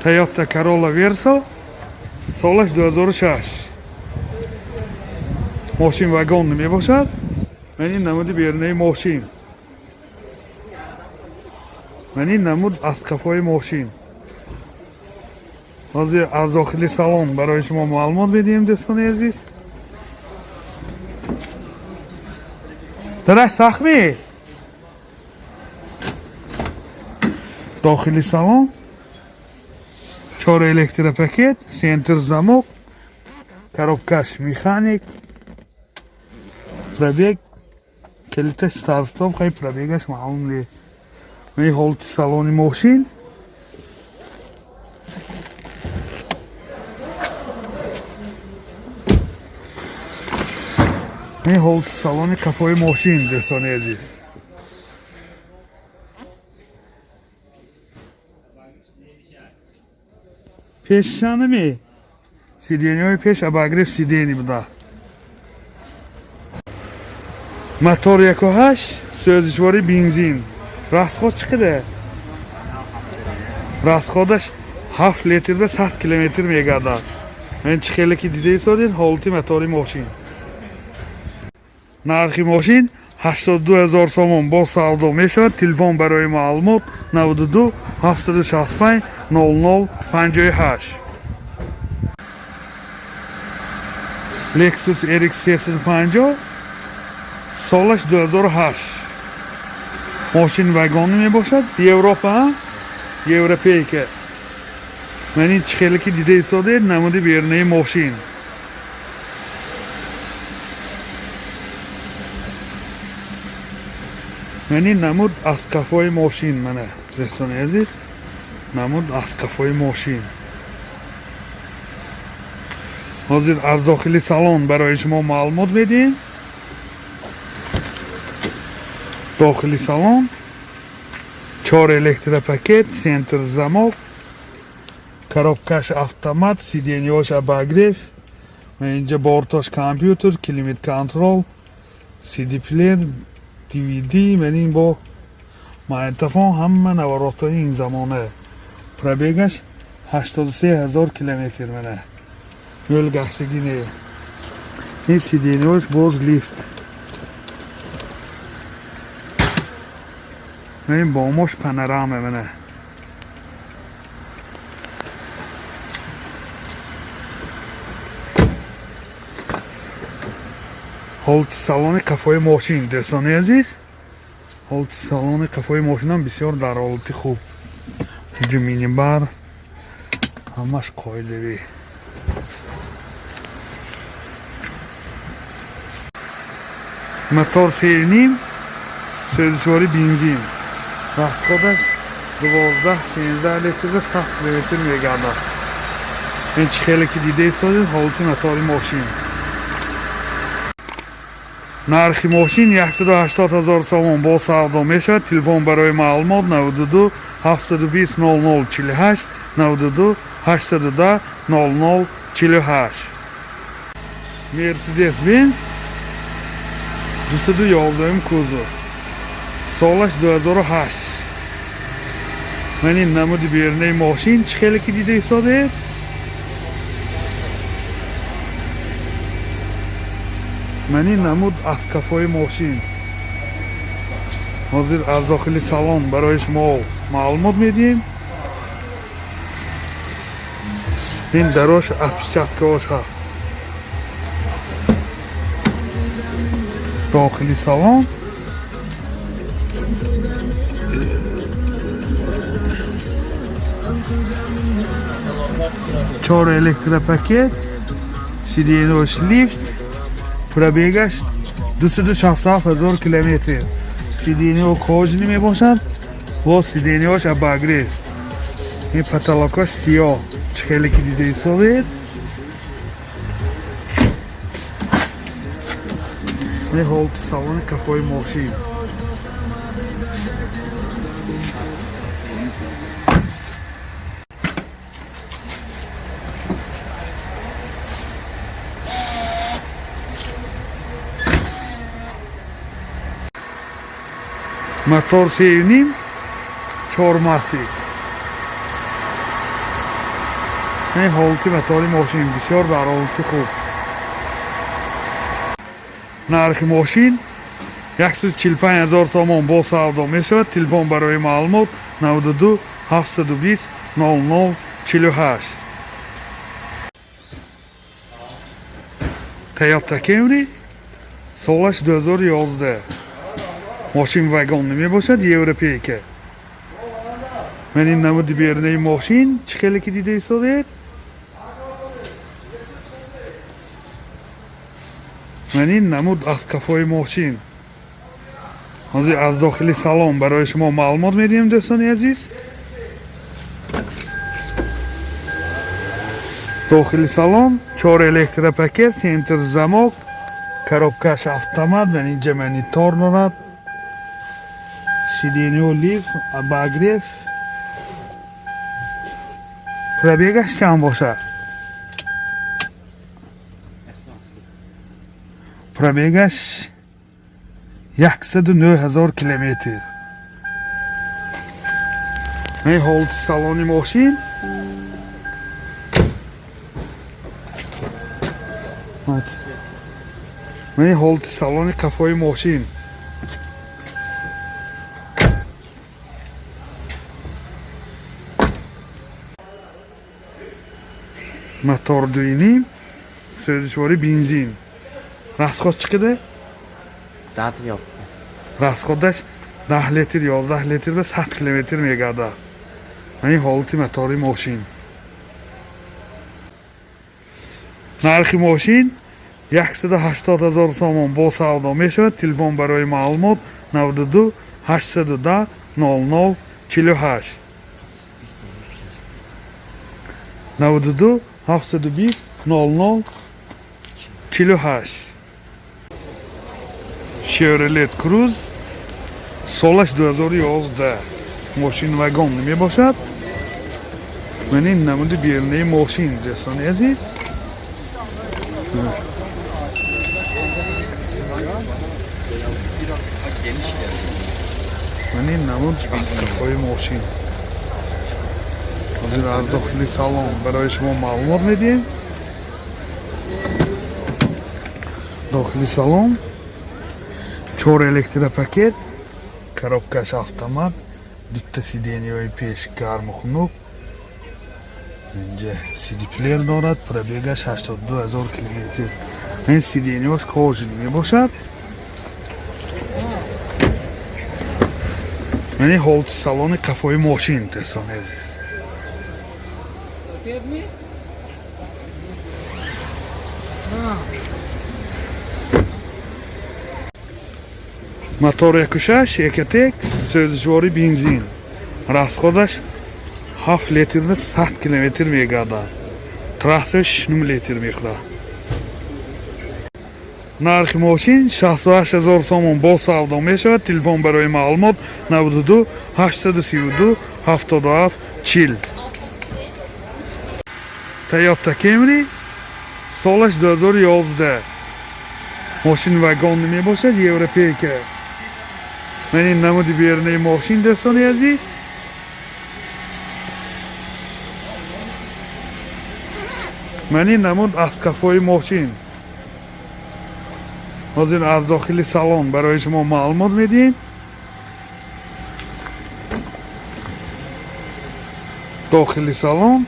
Toyota Corolla Verso, солаш 2006. Мошин вагон мебошад. Ман ин намуди берунаи мошин. Ман ин намуд аз қафои мошин. Ҳозир аз дохили салон барои шумо маълумот медиҳем, дӯстони азиз. Дараш сахми? Дохили салон чор электропакет, центр замок, коробкаш механик, пробег, калиташ старт-стоп, хай пробегаш маълум не. Ман ҳолати салони мошин. Ин ҳолати салони қафои мошин, дӯстони азиз. Пешшанами? Сиденьяҳои пеш обогрев сидений буда. Мотор 1.8, сӯзишворӣ бензин. Расход чӣ қадар? Расходаш 7 литр ба 100 километр мегардад. Ман чӣ хеле ки дида истодед ҳолати мотори мошин. Нархи мошин 82 ҳазор сомон, бо савдо мешавад. Телефон барои маълумот 92 765 00 58. Lexus RX 350, солаш 2008. Мошин вагонӣ мебошад. Европа, европейка. Ман ин чӣ хеле ки дида истодед намуди берунаи мошин. Ман ин намуд аз қафои мошин, мана, дӯстони азиз, намуд аз қафои мошин. Ҳозир аз дохили салон барои шумо маълумот медиҳем. Дохили салон чор электропакет, центр замок, коробкаш автомат, сиденьяш обогрев, инҷа борташ компютер, климат контрол, CD плеер, DVD, ман ин бо магнитофон, ҳама наворотҳои ин замона. Пробегаш 83 ҳазор километр, мана. Yo'l гаштагӣ не. Ин сиденьяш боз лифт. Ин бомош панорама, мана. Ҳолати салони қафои мошин, дӯстони азиз. Ҳолати салони қафои мошинам бисёр дар ҳолати хуб. Инҷо минибар, ҳамаш қоидавӣ. Мотор 3.5, сӯзишворӣ бензин. Расходаш 12-13 литр ба 100 километр мегардад. Ин чӣ хеле ки дида истодед ҳолати мотори мошин. Нархи мошин 180 ҳазор сомон, бо савдо мешавад. Телефон барои маълумот 92 720 00 48, 92 810 00 48. Mercedes Benz 211 кузов. Солаш 2008. Ман ин намуди берунаи мошин, чӣ хеле ки дида истодед. Ман ин намуд аз қафои мошин. Ҳозир аз дохили салон барои шумо маълумот медиҳем. Ин дарош отпечаткаош ҳаст. Дохили салон чор электропакет, сиденьяш лифт, пробегаш 267 ҳазор километр. Сиденьяо кожаный мебошад, бо сиденьяош обогрев. Ин потолокаш сиёҳ, чӣ хеле ки дида истодед. Ин ҳолати салони қафои мошин. Мотор 3.5, чорматик. Ин ҳолати мотори мошин бисёр дар ҳолати хуб. Нархи мошин 145 000 сомон бо савдо мешавад. Телефон барои маълумот 92 720 00 48. Toyota Camry, солаш 2011. Мошин вагон намебошад, европейка. Ман ин намуди берунаи мошин, чӣ хеле ки дида истодед. Ман ин намуд аз қафои мошин. Ҳозир аз дохили салон барои шумо маълумот медиҳем, дӯстони азиз. Дохили салон чор электропакет, центр замок, коробкаш автомат, ман инҷа монитор дорад, сиденьё лифт, обогрев. Пробегаш чанд бошад? Пробегаш 109 000 километр. Ин ҳолати салони мошин. Ин ҳолати салони қафои мошин. Мотор 2,5, сӯзишвори бензин. Расход чӣ қадар? Дат ёфта. Расходаш 10 литр, 11 литр ба 100 километр мегардад. Ин ҳолати мотори мошин. Нархи мошин 180 000 сомон бо савдо мешавад. Телефон барои маълумот 92 810 00 48. 92 720 00 48. Chevrolet Cruze, солаш 2011. Мошин вагон мебошад. Ман ин намуди берунаи мошин, дӯстони азиз. Biraz daha geniş geldi. Ман ин намуд аз қафои мошин. Ҳозир аз дохили салон барои шумо маълумот медиҳем. Дохили салон чор электропакет, коробкаш автомат, дута сиденьяҳои пеш гарму хунук. Инҷа CD-плеер дорад, пробегаш 82 000 километр. Ин сиденьяш кожаный мебошад. Яъне ҳолати салони қафои мошин, дӯстони азиз. Сафед ми? А, Мотор 1,6 Ecotec, сӯзишвори бензин. Расходаш 7 литрда 100 километр мегардад. Трасса 6 литр мехӯрад. Нархи мошин 68 000 сомон бо савдо мешавад. Телефон барои маълумот 92 832 77 40. Toyota Camry, солаш 2011. Мошин вагон мебошад, европейка. Ман ин намуди берунаи мошин, дӯстони азиз. Ман ин намуд аз қафои мошин. Ҳозир аз дохили салон барои шумо маълумот медиҳем. Дохили салон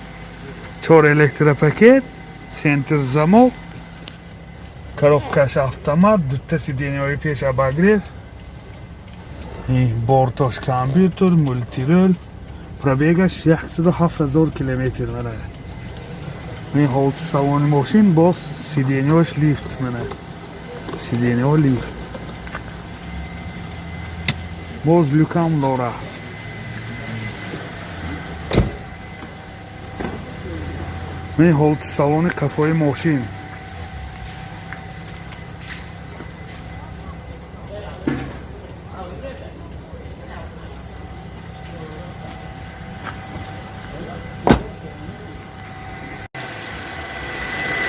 чор электропакет, центр замок, коробкаш автомат, дута сиденьяҳои пеш обогрев, бортош компютер, мультирул, пробегаш 107 000 километр мана. Ин ҳолати салони мошин, боз сиденьяш лифт мана. Сиденьяҳо лифт. Боз люкам дорад. Ин ҳолати салони қафои мошин.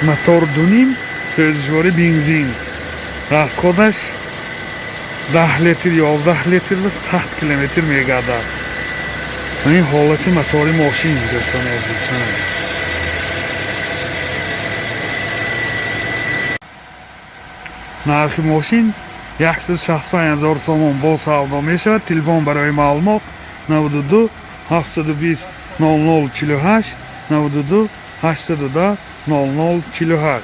Мотор 2,5, сӯзишвори бензин. Расходаш 10 литр, 11 литр ва 100 километр мегардад. Ин ҳолати мотори мошин, дӯстони азиз. Нархи мошин 165 ҳазор сомон, бо савдо мешавад. Телефон барои маълумот 92 720 00 48, 92 810 00 48.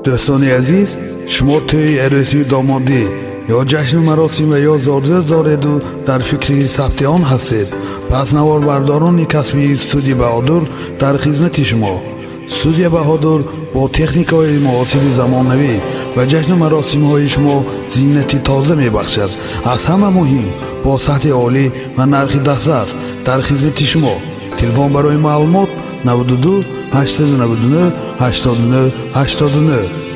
Дӯстони азиз, шумо тӯи арӯсию домодӣ ё ҷашну маросим ва ё зодрӯз дореду дар фикри сабти он ҳастед, пас наворбардорони касбии студия Баҳодур дар хизмати шумо. Студия Баҳодур бо техникаҳои муосири замонавӣ ба ҷашну маросимҳои шумо зинати тоза мебахшад. Аз ҳама муҳим, бо сатҳи олӣ ва нархи дастрас дар хизмати шумо. Телефон барои маълумот 92 899 89 89.